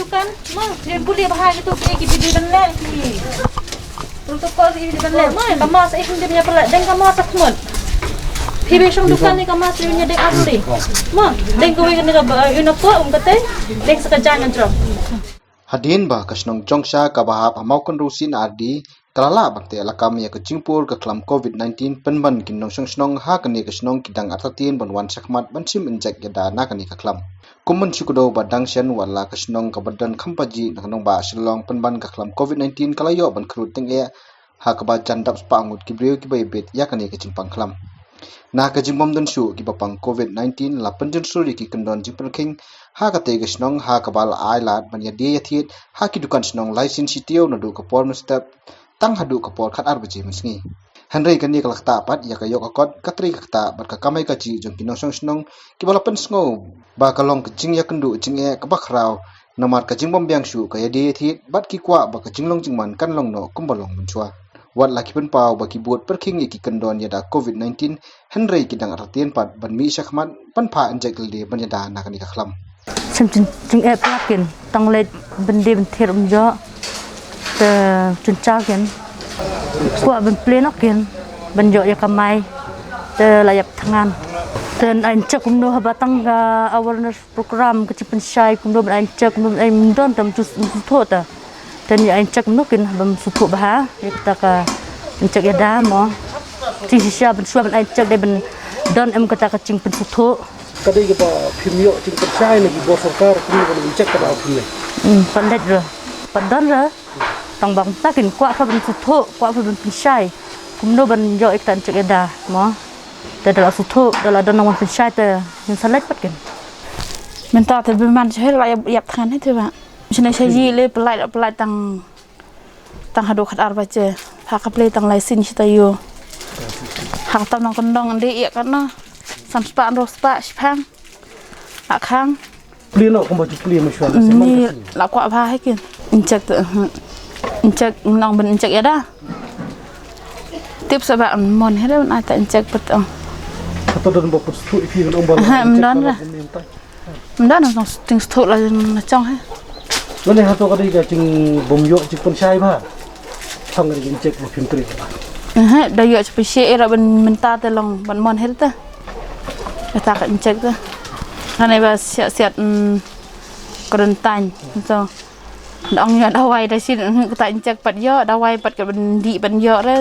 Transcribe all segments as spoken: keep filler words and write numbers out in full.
Kan, ma, ïa pule bha kito ki, ki bidi ban leh ki. Protocol ki bidi ban leh, ma, ka mask eh kim ïa pynleh, deng ka mask ha khmut. Phi ba shong dukan ne ka mask ïa deng aruli. Ma, deng kawei kane ka ba, ïa na po um kata, deng sa ka jaiñ na jrong. Hadien ba ka shnong Jongsha kaba hap ha Mawkynrew C&RD ka la lah ban teh lakam ïa ka jingpur ka khlam covid nineteen, pynban ki nongshong shnong ha kane ka shnong ki dang artatien ban wan shakhmat ban shim injek ïada na kane ka khlam. Kum ban shu kdew ba dang shen, wat la ka shnong kaba don kham pajih na ka nongbah Shillong, pynban ka khlam covid nineteen ka la ïoh ban khrud tyngeh, ha kaba jan dap spah ngut ki briew kiba ïabit ïa kane ka jingpang khlam. Na ka jingbym don shuh kiba pang covid nineteen, la pynjynjar ïa ki kyndon jingpyrkhing ha kata ka shnong, ha kaba la ai lad ban ïadie ïathied ha ki dukan shnong lai sien shi taïew naduh ka por mynstep tang haduh ka por khatar baje mynsngi. Hynrei kane ka la ktah pat ïa ka ïoh ka kot, ka trei ka ktah bad ka kamai kajih jong ki nongshong shnong kiba la pynsngew ba ka long ka jingïakynduh jingeh kaba khraw, namar ka jingbym biang shuh ka ïadie ïathied bad ki kwah ba ka jinglong jingman kan long noh kumba long mynshuwa. Wat la ki pynpaw ba ki bud pyrkhing ïa ki kyndon ïada covid nineteen, hynrei ki dang artatien pat ban mih shakhmat ban phah injek lade ban ïada na kane ka khlam. Shem jing, jingeh palat kin, tang leit ban die ban thied um ïoh. Te jynjar kin, kwah ban plie noh kin ban ïoh ïa kamai. Te la ïap thngan. Te ai injek kumno haba tang ka awareness program ka jingpynshai kumno ban ai injek, kumno ban ai, ym don te ym ju, ym ju thoh te. Te ngi ai injek kumno kin haba ym sngewthuh bha ïa kata ka injek ïada mo. Jingshisha ban shuwa ban ai injek dei ban don em kata ka jingpynsngewthuh. Ka dei kaba phim ïoh jingpynshai na ki bor sorkar kumno ban injek, ka dei kumne. Hmm, pat leit re, pat don re. Tang ba kumta kin kwah pha ban sngewthuh, kwah pha ban pynshai kumno ban ïoh ïa kata injek ïada mo. Te da la sngewthuh, da la don nongwan pynshai te ngin sa leit pat kin. Mynta te bymman shuh la ïap, ïap thngan hi te ba. Shane sha ïing le pynlait, pynlait tang, tang haduh khatar baje. Ha ka plie tang lai sien shi taïew. Ha ka tam nang kyndong ynde ïa ka na. San spah, hynriew spah, shiphang. La khang. Plie noh kumba ju plie mynshuwa. Ni la kwah bha hi kin. Injek te, eh, injek nang ban injek ïada. Tip sa ba mon hi re ban ai ta injek pat ong. Kato don ba put sngewthuh ïa phi kan ong ba la. Ha, ym don re. Ym don, nang sting sngewthuh la na chong hi. Lane hato ka dei ka jingbym ïoh jingpynshai bha. Thang ka dei ka injek ba phim trei bha. Aha, da ïoh jingpynshai ïa ra ban mynta te long ban mon hi re te. Kata ka injek te. Kane ba siat siat, mm, ka don tang. To. Da ong ïoh dawai da sien, mm, kata injek pat ïoh, dawai pat ka ban dih ban ïoh re.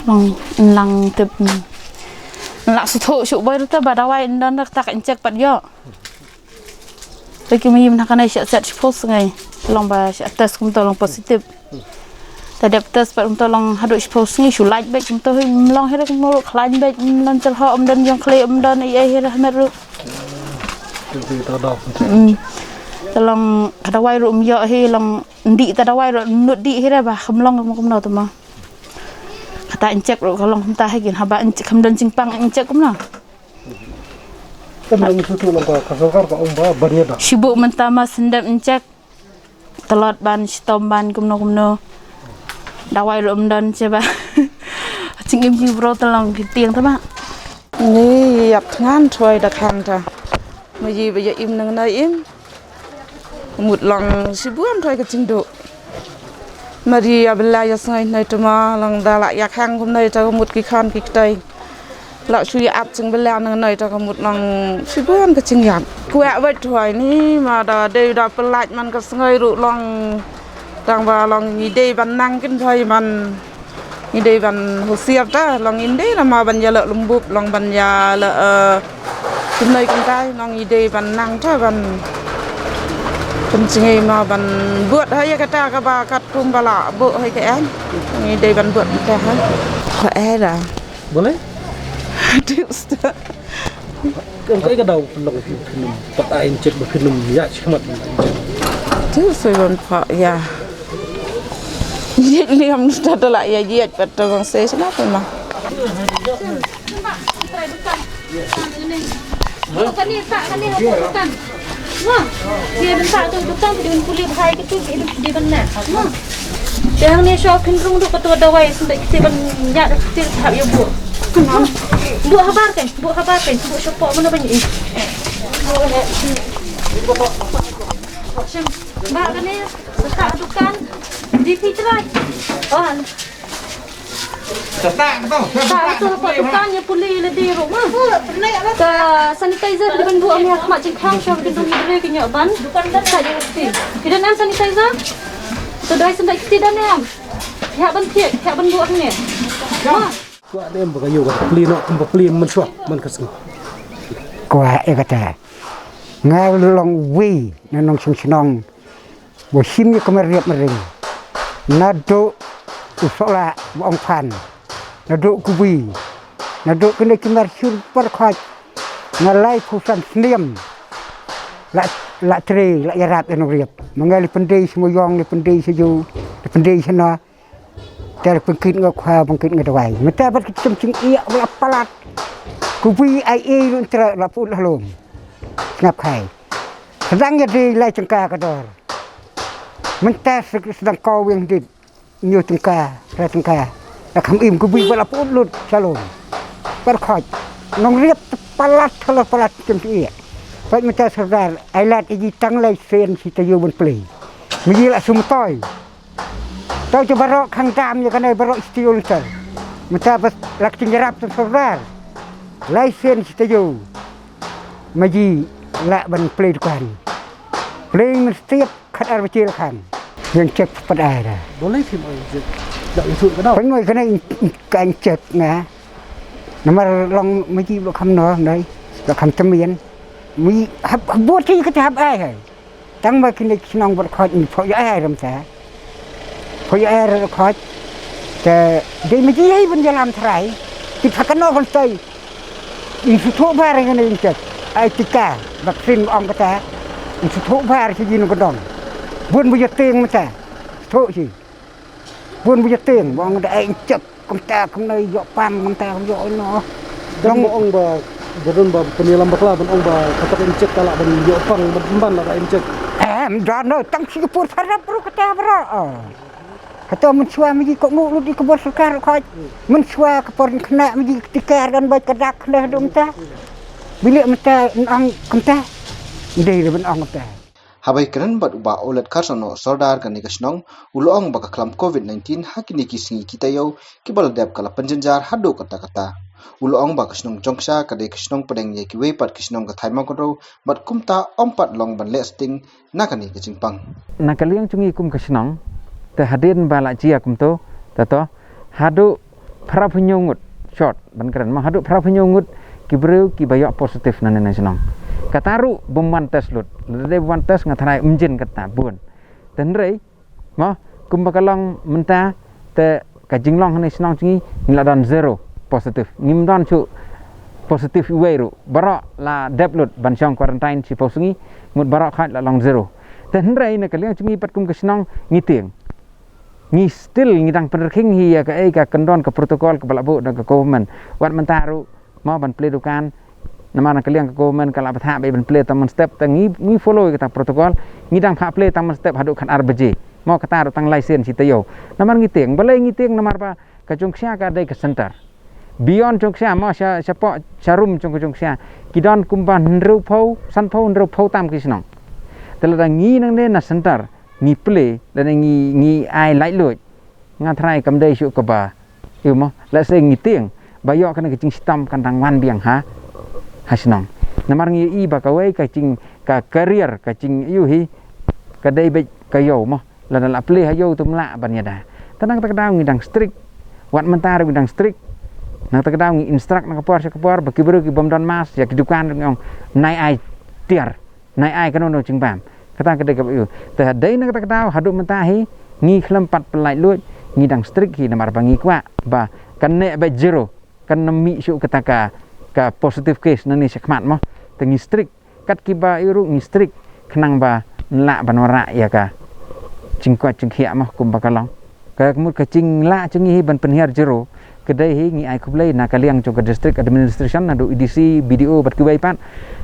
Long lang tip. Lah sngewthuh shuh boi ruh te ba dawai ym don re, kata ka injek pat ïoh. Te ki ma ïim na kane sha set shiphew sngi. Long ba sha test kumto long positive. Te dep test pat kumto long haduh shiphew sngi shu lait beit kumto hi, ym long hi re kumno ruh, khlaiñ beit, ym don jyrhoh, ym don jong khlieh, ym don ei ei hi re ha met ruh. Mm. Te long ka dawai ruh ym ïoh hi, long ndih ta dawai ruh nud dih hi re ba kham long kumno kumno te ma. Kata injek ruh ka long kumta hi kin, haba injek kham don jingpang injek kumno. Te mynta shu tu long ka, ka sorkar ka ong ba ban ïada. Shi buh mynta ma sendep injek. Tlot ban, shitom ban, kumno kumno. Dawai ruh ym don shuh ba. Jingim jingpyrkhat te long ki tieng te ba. Ni ïap thngan throi da khang ta. Ma ïi ba ïa im nang na im. Mut long shibun throi ka jingduh. Ma ri ïa bela ïa sngai nai tuma long da la ïa khang kumnai ta ka mut ki khan ki ktai. La shu ïa ap jing bela nang nai ta ka mut long shibun ka jingïap. Kwah bad throi ni ma da dei da pynlait man ka sngai ruh long tang ba long ngi dei ban nang kin throi man. Ngi dei ban husiar ta, long ngi dei la ma ban ïa leh lumbuk, long ban ïa leh, eh, kumnai kumtai, long ngi dei ban nang ta ban pynjngai ma ban buh ha ïa kata kaba katkum ba la buh ha ka en. Ngi dei ban buh ta ha. Ho era. Boleh? Tips ta. Kan kai ka dau pynlong phi phin ym pat ai injek ba phin ym ïa shi khmat. Tu soi ban pha ïa. Ïa liam ta la ïa ïa pat ta bang se sna pun ma. Kani ta kani ha dukan. Mo. Ïa ban ta tu dukan, tu pule bhai ke tu, ke tu di ban na. Mo. Te hangne shu khynrung ruh kato dawai, sngewbha kito ban ïa, kito hap ïa buh. Buh habar kan, buh habar kan, buh shapoh mano ban ïa. Shim, ba kane, saka dukan, di pitrai. Oh, Sata ka to. Sata ka to, ka dukan ïa pule lade ruh ma. Ka sanitizer ka ban buh ïa khmat jingkhang sha ka dong ïa ki ïoh ban. Ka ïa kti. Ki don em sanitizer? To dai sanitizer kti don em? Ïa ban thied, ïa ban buh ne. Ma. Kwah dem ba ka ïoh ka pule noh, kum ba pule mynshuwa, man ka sngi. Kwah ïa kata. Nga long wi na nongshong shnong. Ba shim ïa ka mariap maring. Naduh u Sohla ba ong phan. Naduh Kubi. Naduh kine ki mar shur Barkhoj. Nga laiphew san snem. La, la trei, la ïarap ïa nongriap. Ma nga lei pyndei sha Mawïong, lei pyndei sha Ju, lei pyndei sha na. Te la pynkit nga khwa, pynkit nga dawai. Mynta bad ki kem jingïa ba la palat. Kubi ai ei ruh ntra la put la lum. Sngap khai. Sdang ïa dei lai tyngka ka dor. Mynta sdang ka weng dit. Hynñiew tyngka, hynrei tyngka. La kham im Kubi ba la put lut shalom. Barkhoj. Nongriap palat, palat, palat kem ti. Pait mynta sordar, ai lad ïa ji tang lai sien shi taïew ban plie. Ma ji la sum toi. Tau ju baroh khang dam ïa kane baroh shi taïew lynter. Mynta bas la ka jingïarap tang sordar. Lai sien shi taïew. Ma ji lah ban plie dukan. Plie mynstep khat ar baje la khang. Ïeng check pat ai da. Balei phim ïeng check? Da ïeng check ka dau. Pynmoi kane ka ïeng check nga. Namar long ma ji ba kham noh dei. Ba kham tymmen. Ma ji hap, hap bot hi kata hap ai hai. Tang ba kine ki shnong Barkhoj ni pho ïa ai ram ta. Pho ïa ai Barkhoj. Te dei ma ji hai ban ïalam trai. Ki pha kano kan tai. Ïng shu thoh bar ïa kane ïeng check. Ai tika, vaccine ong kata. Ïng shu thoh bar shi ji nong ka dong. Bun bu ïa tieng mynta. Thoh shi. Bun bu ïa tieng, ba ong da ai ïeng check. Kumta kumne ïoh pang, kumta kum ïoh ino. Dang ba ong ba, ba don ba pynïalam bakla ban ong ba kato ka ïeng check ka lah ban ïoh pang ban pynban la ka ïeng check. Em, don no, tang shi ka pur pharap ruh kata bro. Oh. Kato mynshuwa ma ji ko nguh lut ïa ka bor sorkar Khoj. Mynshuwa ka por khynnah ma ji ka tikar kan bait ka dak khynnah dum ta. Bilik mynta ong kumta. Ndei da ban ong kumta. Haba ïakren bad u Bah Olet Kharsono, Sordar kane ka shnong, u la ong ba ka khlam covid nineteen ha kine ki sngi ki taïew kiba la dep ka la pynjynjar haduh katta katta. U la ong ba ka shnong Jongksha ka dei ka shnong pdeng ïa kiwei pat ki shnong ka thaiñ Mawkynrew bad kumta ym pat long ban leh sting na kane ka jingpang. Na ka liang jong ngi kum ka shnong, te hadien ba la jia kumto, te to, haduh phra phew hynñiew ngut, short, ban kren, ma haduh phra phew hynñiew ngut, ki briew kiba ïoh positive na ne na shnong. Kata ruh bym wan test lut, lada dei wan test nga tharai ym jin kata, bun. Te hynrei, ma, kumba ka long mynta, te ka jinglong ha ne shnong jong ngi, ngi la don zero positive. Ngim don shuh positive iwei ruh. Baroh la dep lut ban shong quarantine shiphew sngi, mut baroh Khoj la long zero. Te hynrei na ka liang jong ngi pat kum ka shnong ngi tieng. Ngi still ngi dang pynrkhing hi ïa kaei ka kyndon ka protocol kaba la buh da ka government. Wat mynta ruh mo ban plie dukan. Namar na ka liang ka government ka la bthah ba ban plie tang mynstep, te ngi, ngi follow ïa kata protocol. Ngi dang phah plie tang mynstep haduh khatar baje. Mo kata ruh tang lai sien shi taïew. Namar ngi tieng, balei ngi tieng namar ba ka Jongksha ka dei ka center. Beyond Jongksha, mo sha, shapoh, sharum jong ka Jongksha. Ki don kumba hynriewphew, sanphew, hynriewphew tam ki shnong. Te lada ngi nangne na center, ngi plie, lada ngi, ngi ai laitluid. Nga tharai kam dei shuh kaba. Ïa mo, lehse ngi tieng, ba ïoh kane ka jingshitom kan dang wan biang ha, ha shnong. Namar ngi ïohi ba kawei ka jing, ka career, ka jing ïohi, ka dei beit ka ïew mo. Lada la plie ha ïew te ym lah ban ïada. Te na kata ka daw ngi dang strict. Wat mynta ruh ngi dang strict. Na kata ka daw ngi instruct na ka por sha ka por ba ki briew ki bym don mask ïa ki dukan ruh ngi ong nai ai tiar. Nai ai kano kano jingbam. Kata ka dei kaba ïew. Te dei na kata ka daw haduh mynta hi ngi khlem pat pynlait luid, ngi dang strict hi namar ba ngi kwah ba kan neh beit zero, kan nym mih shuh kata ka, ka positive case nangne shakhmat mo. Te ngi strict. Kat kiba ïa ruh ngi strict khnang ba ngi lah ban wanrah ïa ka jingkoit jingkhiah mo kumba ka long. Ka mut ka jinglah jong ngi hi ban pynhiar zero, ka dei hi ngi ai khublei na ka liang jong ka district administration, naduh A D C, B D O bad kiwei pat,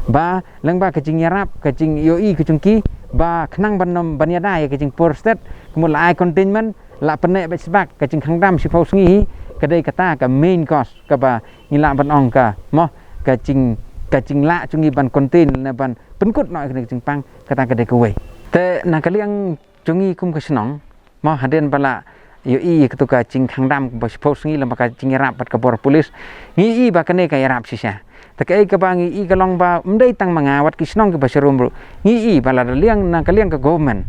ba lyngba ka jingïarap, ka jingïohi ka jong ki, ba khnang ban nym ban ïada ïa ka jingpur stet, ka mut la ai containment, la pynneh beit sbak ka jingkhang dam shiphew sngi hi, ka dei kata ka main cause kaba ngi lah ban ong ka, mo, ka jing, ka jinglah jong ngi ban contain ne ban pynkut noh ïa kane ka jingpang, kata ka dei kawei. Te na ka liang jong ngi kum ka shnong, mo, hadien ba la ïohi ïa katu ka jingkhang dam kaba shiphew sngi lem bad ka jingïarap bad ka bor police, ngi ïohi ba kane ka ïarap shisha. Te kaei kaba ngi ïohi ka long ba ym dei tang ma nga, wat ki shnong kiba sharum ruh ngi ïohi ba lada liang na ka liang ka government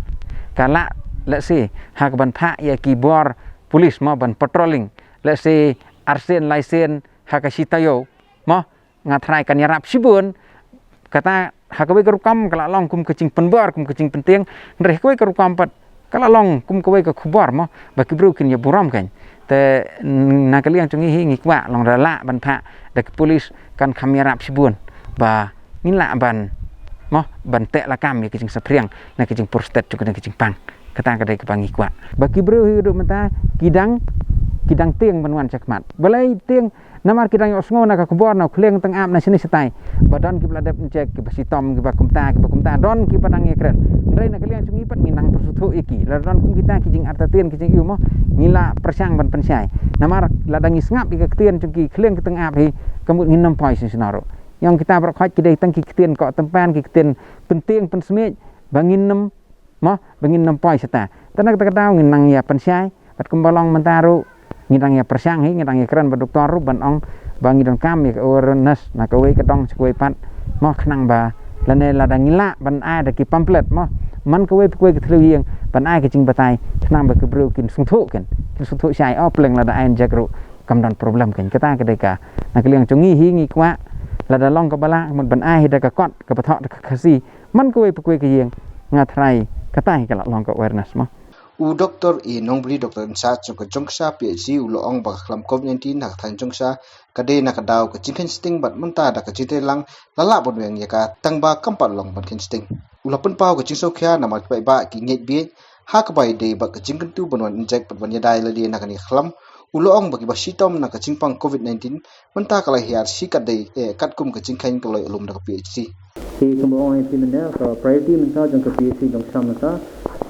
ka lah, let's say, ha kaban phah ïa ki bor police, mo, ban patrolling, let's say, arsien laisien ha ka shi taïew, mo, nga tharai kan ïarap shibun. Kata ha kawei ka rukom ka la long kum ka jingpynbor, kum ka jingpyntieng, hynrei ha kawei ka rukom pat ka la long kum kawei ka khubor, mo, ba ki briew kin ïa burom kein. Te na ka liang jong ngi hi ngi kwah long da lah ban phah da ki police kan kham ïarap shibun ba ngin lah ban, mo, ban teh lakam ïa ka jingsaphriang na ka jingpur stet jong ka jingpang. Kata ka dei kaba ngi kwah. Ba ki briew hi ruh mynta ki dang, ki dang tieng ban wan shakhmat. Balei tieng? Namar ki dang ïohsngew na ka khubor na u khlieng tyngab na shane shatai ba don kiba la dep injek, kiba shitom, kiba kumta, kiba kumta, don kiba dang ïakren. Hynrei na ka liang jong ngi pat ngi nang pyrsngewthuh ïa ki. Lada don kum kita ki jingartatien, ki jingïohi, mo, ngi la pyrshang ban pynshai. Namar lada ngi sngap ïa ka ktien jong ki khlieng ki tyngab hi, ka mut ngin nym poi shisha ruh. Ïa kita baroh khoit ki dei tang ki ktien koh tympan, ki ktien pyntieng pynsmiej ba ngin nym, mo, ba ngin nym poi shata. Te na kata ka daw ngin nang ïa pynshai, bad kumba long mynta ruh ngi dang ïa pyrshang hi, ngi dang ïakren bad doktor ruh ban ong ba ngi donkam ïa ka awareness na kawei ka dong sha kawei pat, mo, khnang ba lane lada ngi lah ban ai da ki pamphlet, mo, man kawei pa kawei ka thliew ïing ban ai ka jingbatai khnang ba ki briew kin sngewthuh, kin, kin sngewthuh shai, oh, pleng lada ai injek ruh kam don problem kein. Kata ka dei ka, na ka liang jong ngi hi ngi kwah lada long kaba lah, mut ban ai hi da ka kot kaba thoh da ka Khasi man kawei pa kawei ka ïing, nga tharai kata hi ka la long ka awareness, mo. U Doktor A Nongbri, Doktor in charge jong ka Jongksha P H C, u la ong ba ka khlam covid nineteen ha ka thaiñ Jongksha ka dei na ka daw ka jingkheiñ sting bad mynta da ka jingtreilang la lah ban weng ïa ka tang ba kam pat long ban kheiñ sting. U la pynpaw ka jingsngewkhia namar ki paidbah ki ngeit bieit ha kaba ïadei bad ka jingkyntu ban wan injek bad ban ïada ïalade na kane ka khlam. U la ong ba kiba shitom na ka jingpang covid nineteen mynta ka la hiar shi katdei, eh, katkum ka jingkheiñ ka loi lum da ka P H C. Te kumba ong ïa phi mynne, ka priority mynta jong ka P H C Jongksha mynta,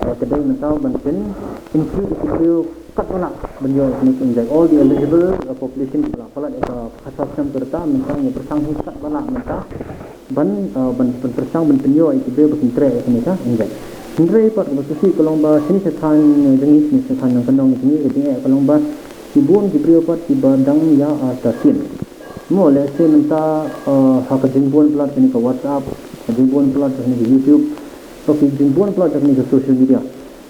eh, ka dei mynta ban pyn include ïa ki briew katba lah ban ïoh ïa kane ka injek. All the eligible, eh, population kiba la palat ïa ka phasphas snem ka rta mynta ngi pyrshang hi katba lah mynta ban, eh, ban, ban pyrshang ban pynïoh ïa ki briew ba kin treh ïa kane ka injek. Hynrei pat kaba shisha ka long ba shane sha thaiñ, eh, jong ngi, shane sha thaiñ Nongkyndong jong ngi, ka jingeh ka long ba shibun ki briew pat kiba dang ïa artatien. Mo, lehse mynta, eh, ha ka jingbun palat kane ka WhatsApp, ka jingbun palat kane ka YouTube, ka jingbun palat kane ka social media.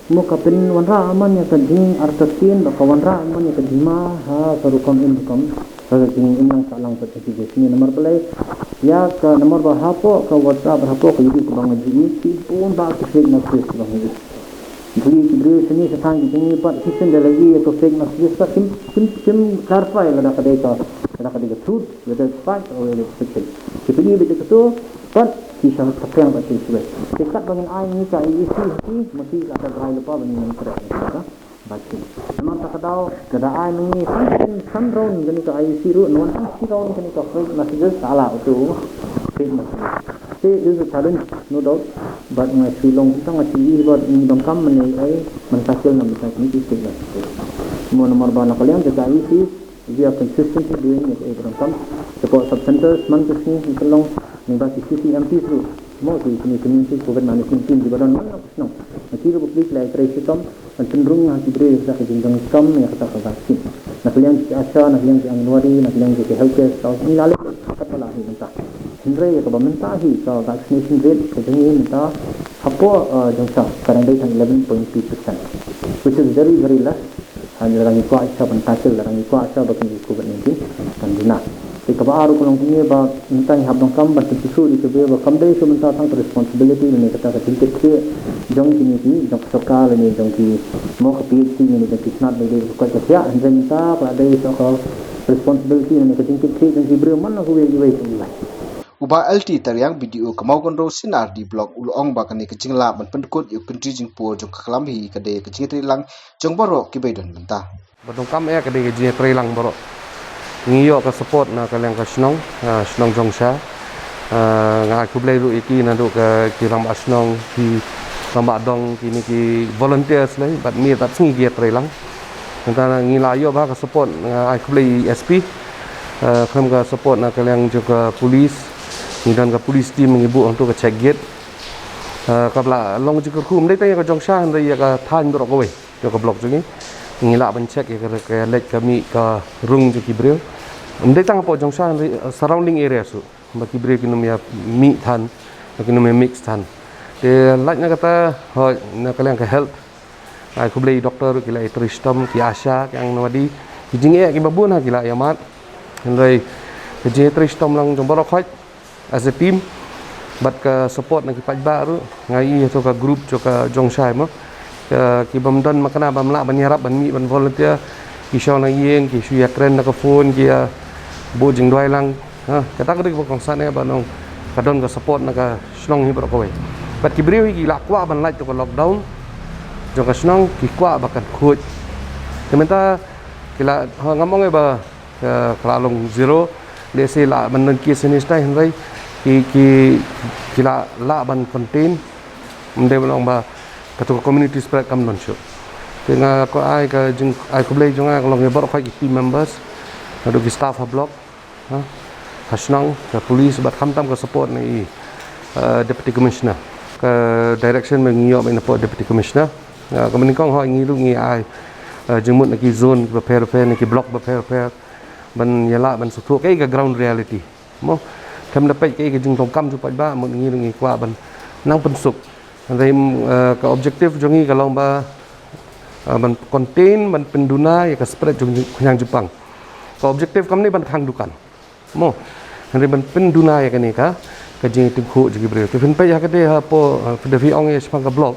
Mo, ka pynwanrah man ïa ka jingartatien bad ka wanrah man ïa ka jingma ha ka rukom in rukom, ha ka jingim lang sah lang pat ka jingïaseng. Namar balei? Ïa ka namar ba hapoh ka WhatsApp, hapoh ka YouTube kaba nga ju ïohi, shibun bah ki fake messages kaba nga ju ïohi. Ki briew shane sha thaiñ jong ngi pat shisien da la ïohi ïa ka fake messages pat kim, kim, kim clarify lada ka dei ka, lada ka dei ka truth, whether it's fact or whether it's fiction. Ki pynïoh beit ïa kato pat ki shah saphriang pat ki shuwa. Te katba ngin ai ngi ka I A C ha ki, ma ki la da rai lypa ba ngin ïa treh ïa ka vaccine. Namar kata ka daw lada ai ma ngi san, san round kane ka I A C ruh, ngan ai shi round kane ka fake messages, ka la uto fake messages. Te is a challenge, no doubt. But nga shu long, tang nga shu ïohi bad ngi donkam mynne ai, mynta kel na mynta kine ki state na state. Mo namar ba na ka liang jong ka I C, we are consistently doing it, eh, donkam. Support sub centers, man ka sngi, ngi ka long, ngi ba ki C C M Ps ruh. Mo ki, kine community covid management team, kiba don man la ka shnong. Nga ki ruh ba pli ki la trei shitom, ban pynrung ha ki briew ïa ka jingjong kam ïa kata ka vaccine. Na ka liang ki ASHA, na ka liang ki Anganwadi, na ka liang ki healthcare staff, ngi la leh katba lah hi mynta. Hynrei ïa kaba mynta hi ka vaccination rate ka jong ngi mynta hapoh, eh, Jongksha ka dang dei tang eleven point two percent, which is very, very less. Ha, lada ngi kwah shisha ban tackle, lada ngi kwah shisha ba kane ka covid nineteen kan duna. Te kaba ar ruh ka long kumne ba mynta ngi hap donkam ban pynshisha ïa ki briew ba kam dei shuh mynta tang ka responsibility lane kata ka jingkit khlieh jong kine ki, jong ka sorkar lane jong ki, mo, ka P H C lane jong ki tnat ba ïadei bad ka koit ka khiah, hynrei mynta ka la dei shuh ka responsibility lane ka jingkit khlieh jong ki briew man la kawei iwei pa iwei. U Bah L T Tariang, B D O ka Mawkynrew Senior D Block, u la ong ba kane ka jinglah ban pynkut ïa u kynti jingpur jong ka khlam hi ka dei ka jingtreilang jong baroh kiba ïadon bynta. Ba donkam eh ka dei ka jingtreilang baroh. Ngi ïoh ka support na ka liang ka shnong, ah, shnong Jongksha. Ah, nga ai khublei ruh ïa ki naduh ka ki rangbah shnong, ki rangbah dong, kine ki volunteers lei, bad miet bad sngi ki ïatreilang. Mynta ngi la ïoh bha ka support, nga ai khublei ïa i S P, ah, khlem ka support na ka liang jong ka police, Ngi don ka police team ngi buh hangto ka check gate. Eh, kaba la long jingkyrkhu ym dei tang ïa ka Jongshah hynrei ïa ka thaiñ baroh kawei jong ka block jong ngi. Ngi lah ban check ïa ka, ka leit ka mih ka rung jong ki briew. Ym dei tang hapoh Jongshah hynrei, eh, surrounding area shuh. Ba ki briew kin ym ïa mih than, ba kin ym ïa mix than. Te lait na kata, hooid, na ka liang ka health. Ai khublei doctor, ki la ïatrei shitom, ki ASHA, ki Anganwadi, ki jingeh kiba bun ha ki la ïa mad. Hynrei ka jingïatrei shitom lang jong baroh khoit as a team, bad ka support na ki paidbah ruh, nga ïohi hato ka group jong ka Jongshah mo. Ka, ki bym don makna bym lah ban ïarap ban mih ban volunteer, ki shong na ïing, ki shu ïakren na ka phone, ki ïa buh jingduwai lang. Ha, kata ka dei kaba kongsan eh ba long ka don ka support na ka shnong hi baroh kawei. Bad ki briew hi ki la kwah ban lait to ka lockdown jong ka shnong, ki kwah ba kan khuid. Te mynta ki la, ha, ngam ong eh ba, eh, ka la long zero. Lehse lah ban don case hynrei, hynrei ki, ki, ki la lah ban contain. Ym dei ban ong ba kato ka community spread kam don shuh. Te nga kwah ai ka jing, ai khublei jong nga ka long ïa baroh khoit ki team members, naduh ki staff ha block, ha, ha shnong, ka police, bad khamtam ka support na i, eh, Deputy Commissioner. Ka direction ba ngi ïoh mynta napoh Deputy Commissioner. Eh, ka mynnyngkong hooid ngi ruh ngi ai, eh, jingmut na ki zone bapher bapher, na ki block bapher bapher, ban ïa lah ban sngewthuh kaei ka ground reality. Mo, khlem da peit kaei ka jingdonkam jong paidbah, mut ngi ruh ngi kwah ban nang pynsuk. Hynrei, eh, ka objective jong ngi ka long ba, eh, ban contain, ban pynduna ïa ka spread jong khñiang jingpang. Ka objective kam dei ban khang dukan. Mo, hynrei ban pynduna ïa kane ka, ka jingïatyngkhuh jong ki briew. Te phin peit ha kane hapoh, eh, phi da phi ong ïa shaphang ka block.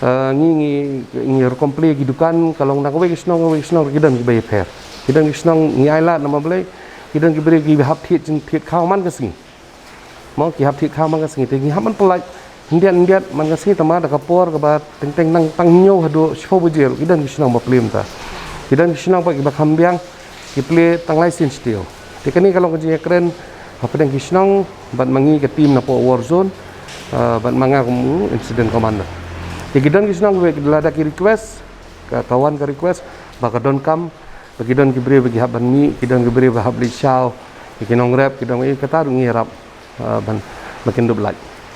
Eh, ngi, ngi, ngi rukom plie ki dukan, ka long na kawei ka shnong, kawei ka shnong, ki don kiba ïapher. Ki don ki shnong ngi ai lad namar balei, ki don ki briew kiba hap thied jingthied khaw man ka sngi. Mo, ki hap thied khaw man ka sngi, te ngi hap ban pyllait khyndiat khyndiat man ka sngi, tangba da ka por kaba teng teng nang tang hynñiew haduh shiphew baje ruh ki don ki shnong ba plie mynta. Ki don ki shnong pat kiba kham biang, ki plie tang lai sien shi taïew. Te kane ka long ka jingïakren hapdeng ki shnong bad ma ngi ka team napoh war zone, eh, bad ma nga kum incident commander. Te ki don ki shnong ba lada ki request, ka, ka wan ka request ba ka donkam ba ki don ki briew ba ki hap ban mih, ki don ki briew ba hap leit shaw ïa ki nongrep, ki don, eh, kata ruh ngi ïarap, eh, ban, ba kin dup lait.